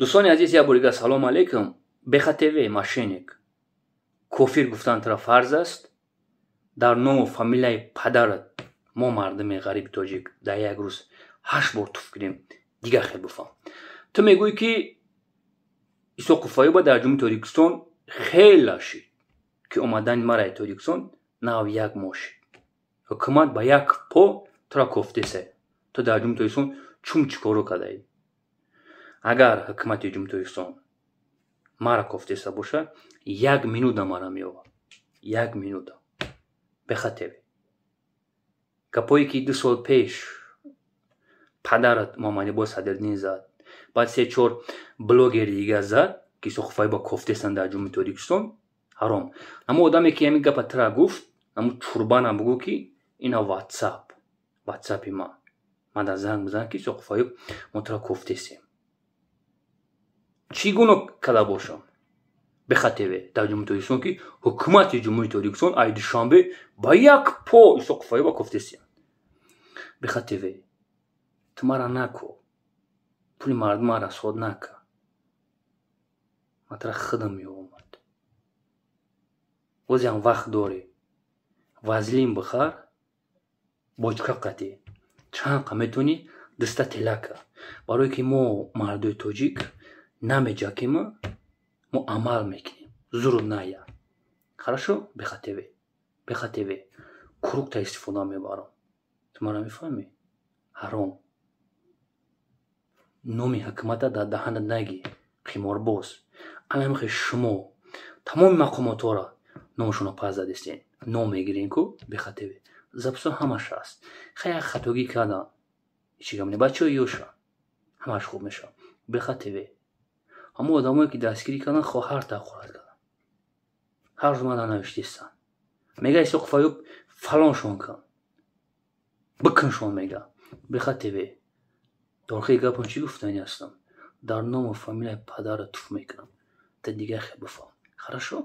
Дӯстони азиз, як бор дига салом алейкум. Беха ТВ, мошенник, кофир гуфтан тура фарз аст. Дар ному фамилияи падарат мо, мардуми ғариби тоҷик, дар як рӯз ҳашт бор туф кунем, дигар хел бифаҳм. Ту мегӯӣ, ки Исоқов Аюба дар Ҷумҳури Тоҷикистон хела шид, ки омадани мараи Тоҷикистон нав як моҳ шид, ҳукумат ба як по тура кофтеса. Ту дар Ҷумҳури Тоҷикистон чум чӣ коро кардаӣ? Агар ҳукумати Ҷумҳури Тоҷикистон мара кофтеса боша, як минута мара меёвад, як минута. Бехатеве гапое, ки 2 сол пеш падарат Муҳаммадибой Садриддин зад, баъд се чор блогери дига зад, ки Исоқов Аюба кофтестанд дар Ҷумҳури Тоҷикистон, ҳаром. Ҳамо одаме, ки ҳамин гапа тира гуфт, ҳамо чурбанам бугӯ, ки ина ватсапи ман, ман дар занг бизан, ки Исоқов Аюб, мо тура кофтесем. Чӣ гуноҳ карда бошам, бехатеве, дар Ҷумҳури Тоҷикистон, ки ҳукумати Ҷумҳури Тоҷикистон ай Душанбе ба як по Исоқов Аюба кофтесиянд? Бехатеве, ту мара нако, пули мардума расход нака, ман тура худам меомад. Бозиам вақт дорӣ, вазлин бихар, бочка қатӣ чанд қа метавонӣ дуста телака, барое ки мо мардои тоҷик намеҷакима, мо амал мекунем, зуру ная. Хорошо, бехатеве, бехатеве, кругта истифода мебарам, ту мара мефаҳмӣ? Ҳаром, номи ҳукумата дар даҳанат нагӣ, қиморбоз. Анамихе шумо тамоми мақомотҳоро номашонро пас задистен, ном мегирен ку. Бехатеве, записо ҳамаш ҳаст. Хай, як хатогӣ кардан, ҳечи гап не, бачаҳои ёша, ҳамаш хуб мешавад. Бехатеве, ҳамон одамое, ки дастгирӣ кардан, хоҳар тақорат кардан, ҳар рӯз мада навиштистан, мега: «Исоқов Аюб, фалоншон кун, бикуншон», мега. Бехатеве, дорхи гапам чӣ гуфтани ҳастам? Дар ному фамилияи падара туф мекунам, та дигар хел бифаҳм. Хорошо.